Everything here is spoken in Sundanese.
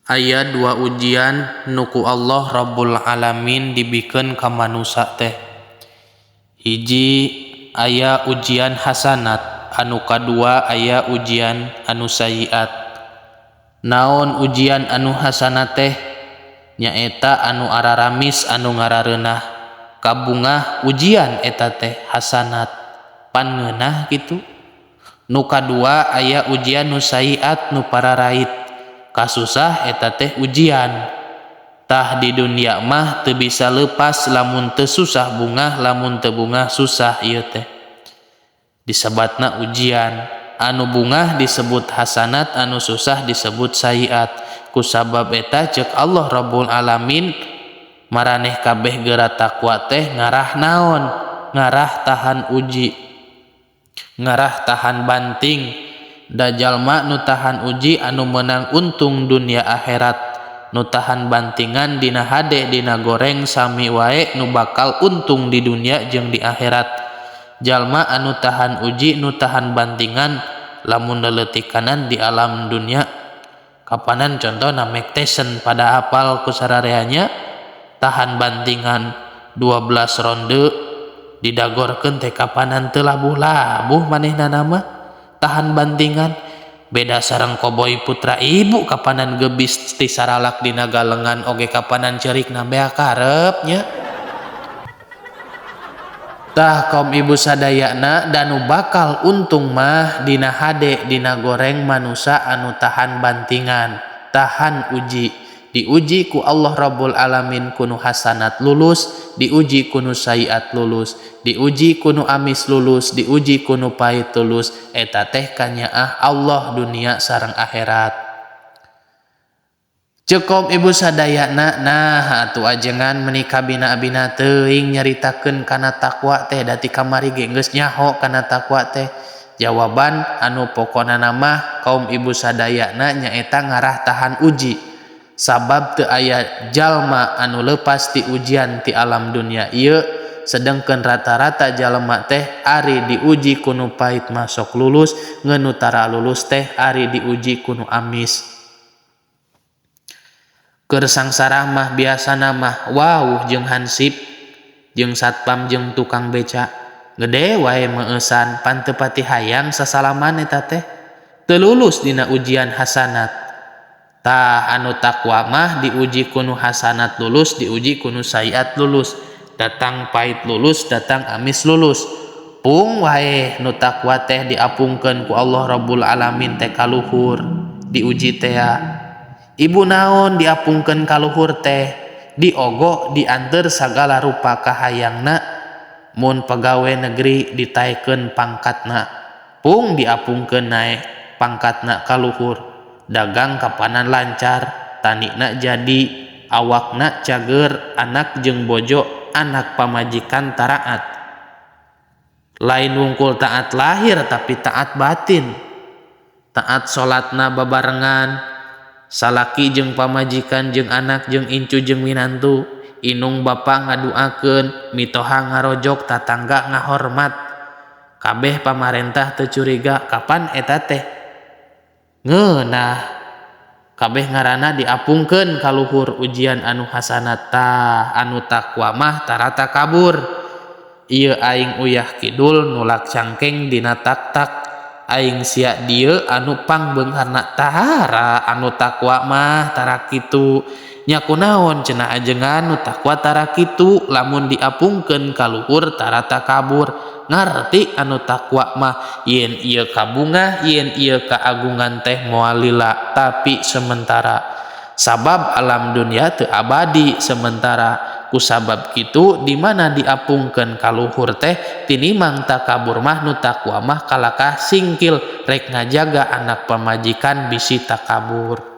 Aya dua ujian nu ku Allah Rabbul Alamin dibikeun ka manusa teh. Hiji aya ujian hasanat, anu kadua aya ujian anu sayiat. Naon ujian anu hasanat teh? Nyaeta anu araramis anu ngarareunah kabungah ujian eta teh hasanat pan ngeunah kitu. Nu kadua aya ujian nu sayiat nu pararait kasusah eta teh ujian. Tah di dunia mah teu bisa leupas lamun teu susah bungah lamun teu bungah susah ieu teh. Disebatna ujian. Anu bungah disebut hasanat, anu susah disebut sayiat. Kusabab eta ceuk Allah Rabbul Alamin maraneh kabeh geura takwa teh ngarah naon? Ngarah tahan uji, ngarah tahan banting. Da jalma nu tahan uji anu meunang untung dunia akhirat, nu tahan bantingan dina hade dina goreng sami wae nu bakal untung di dunia jeung di akhirat. Jalma anu tahan uji nu tahan bantingan lamun leuleutikanan di alam dunia kapanan contohna Mike Tyson pada apal ku sarareanya tahan bantingan 12 ronde didagorkeun teh kapanan teu labuh-labuh manehna mah tahan bantingan. Beda sareng Koboy Putra Ibu kapanan gebis ti saralak dina galengan oge kapanan ceurikna bea karep nya. Tah kaum ibu sadayana danu bakal untung mah dina hade dina goreng manusa anu tahan bantingan, tahan uji. Diuji ku Allah Rabbul Alamin kunu hasanat lulus, diuji kunu sayiat lulus, diuji kunu amis lulus, diuji kunu pahit lulus. Eta teh kanyaah Allah dunia sareng akhirat. Ceuk kaum ibu sadayana, nah atuh ajengan meuni kabina-bina teuing nyaritakeun kana takwa teh da ti kamari ge geus nyaho kana takwa teh. Jawaban anu pokona mah kaum ibu sadayana nyaeta ngarah tahan uji. Sabab teu aya jalma anu leupas ti ujian ti alam dunia ieu, sedengkeun rata-rata jalma teh ari diuji kunu pahit mah sok lulus, ngeun nu tara lulus teh ari diuji kunu amis. Keur sangsara mah biasana mah wauh jeung hansip jeung satpam jeung tukang beca gede wae meueusan pan teu pati hayang sasalaman eta teh teu lulus dina ujian hasanat. Tah anu takwa mah diuji kunu hasanat lulus, diuji kunu sayiat lulus, datang pahit lulus, datang amis lulus. Pung wae nu takwa teh diapungkeun ku Allah Rabbul Alamin teh kaluhur diuji teh. Ibu naon diapungkeun kaluhur teh? Diogo dianteur sagala rupa kahayangna, mun pegawai negeri ditaekeun pangkatna, pung diapungkeun naek pangkatna kaluhur. Dagang kapanan lancar, tanina jadi, awakna cager, anak jeung bojo, anak pamajikan taraat. Lain wungkul taat lahir tapi taat batin. Taat salatna babarengan, salaki jeung pamajikan jeung anak jeung incu jeung minantu, inung bapa ngaduakeun, mitoha ngarojok, tatangga ngahormat. Kabeh pamarentah teu curiga kapan eta teh ngeunah kabeh ngaranna diapungkeun kaluhur ujian anu hasanat. Tah anu takwa mah tarata kabur. Ieu aing uyah kidul nulak cangkeng dina tak-tak, aing sia dieu anu pangbeungharna. Tara anu takwa mah tara kitu. Nya kunaon cenah ajengan nu takwa tara kitu lamun diapungkeun kaluhur tarata kabur. Ngarti anu takwa mah yen ieu kabungah yen ieu kaagungan teh moal lila tapi sementara. Sabab alam dunia teu abadi sementara. Kusabab kitu di mana diapungkeun kaluhur teh tinimang takabur mah nu takwa mah kalakah singkil rek ngajaga anak pamajikan bisi takabur.